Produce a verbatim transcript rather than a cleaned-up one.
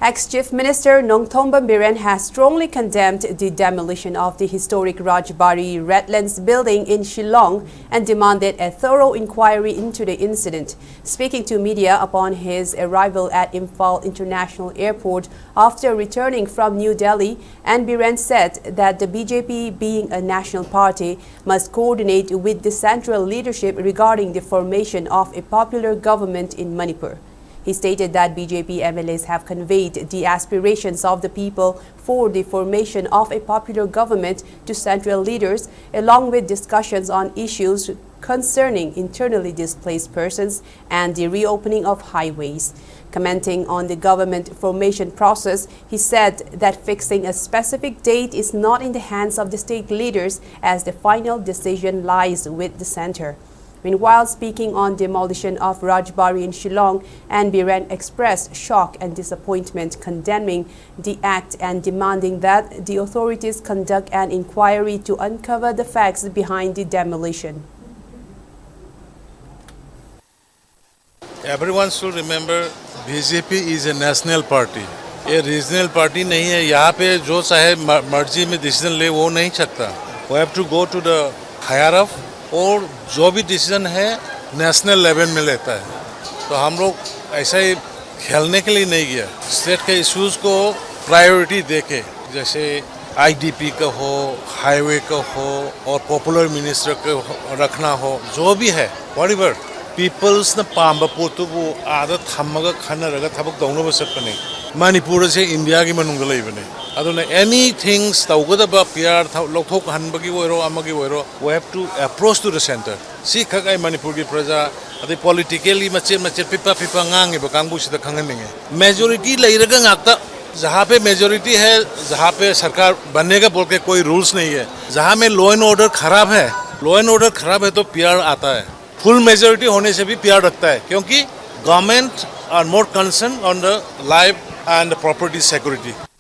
Ex-Chief Minister Nongthombam Biren has strongly condemned the demolition of the historic Rajbari Redlands building in Shillong and demanded a thorough inquiry into the incident. Speaking to media upon his arrival at Imphal International Airport after returning from New Delhi, N Biren said that the B J P, being a national party, must coordinate with the central leadership regarding the formation of a popular government in Manipur. He stated that B J P M L As have conveyed the aspirations of the people for the formation of a popular government to central leaders, along with discussions on issues concerning internally displaced persons and the reopening of highways. Commenting on the government formation process, he said that fixing a specific date is not in the hands of the state leaders, as the final decision lies with the center. Meanwhile, speaking on demolition of Rajbari in Shillong, N Biren expressed shock and disappointment, condemning the act and demanding that the authorities conduct an inquiry to uncover the facts behind the demolition. Everyone should remember, B J P is a national party, ये regional party नहीं है। यहाँ पे जो चाहे म- मर्जी में डिसीजन ले, वो नहीं सकता। We have to go to the higher up, और जो भी डिसीजन है नेशनल लेवल में लेता है। तो हम लोग ऐसा ही खेलने के लिए नहीं गया। स्टेट के इश्यूज को प्रायोरिटी देके, जैसे आईडीपी का हो, हाईवे का हो, और पॉपुलर मिनिस्टर का हो- रखना हो, जो भी है, whatever, ꯄꯤꯄꯜꯁꯅ ꯄꯥꯝꯕ ꯄꯣꯠꯇꯨꯕꯨ ꯑꯥꯗ ꯊꯝꯃꯒ ꯈꯟꯅꯔꯒ ꯊꯕꯛ ꯇꯧꯅꯕ ꯆꯠꯄꯅꯦ꯫ ꯃꯅꯤꯄꯨꯔ ꯑꯁꯦ ꯏꯟꯗꯤꯌꯥꯒꯤ ꯃꯅꯨꯡꯗ ꯂꯩꯕꯅꯦ꯫ ꯑꯗꯨꯅ ꯑꯦꯅꯤ ꯊꯤꯡꯁ ꯇꯧꯒꯗꯕ ꯄꯤ ꯑꯥꯔ ꯂꯧꯊꯣꯛꯍꯟꯕꯒꯤ ꯑꯣꯏꯔꯣ, ꯑꯃꯒꯤ ꯑꯣꯏꯔꯣ, we have to approach to the center. ꯁꯤꯈꯛ ꯑꯩ ꯃꯅꯤꯄꯨꯔꯒꯤ ꯄ꯭ꯔꯖꯥ ꯑꯗꯩ ꯄꯣꯂꯤꯇꯤꯀꯦꯜꯂꯤ ꯃꯆꯦꯠ ꯃꯆꯦꯠ ꯄꯤꯛꯄ ꯄꯤꯛꯄ ꯉꯥꯡꯉꯤꯕ ꯀꯥꯡꯕꯨꯁꯤꯗ ꯈꯪꯍꯟꯅꯤꯡꯉꯦ꯫ ꯃꯦꯖꯣꯔꯤꯇꯤ ꯂꯩꯔꯒ ꯉꯥꯛꯇ, जहाँ पे मेजोरिटी है, जहाँ पे सरकार बनेगा बोल के कोई रूल्स नहीं है। जहाँ में लॉ एंड ऑर्डर खराब है, लॉ एंड ऑर्डर खराब है तो पीआर आता है। फुल मेजोरिटी होने से भी पीआर रखता है, क्योंकि government are more concerned on the life and property security.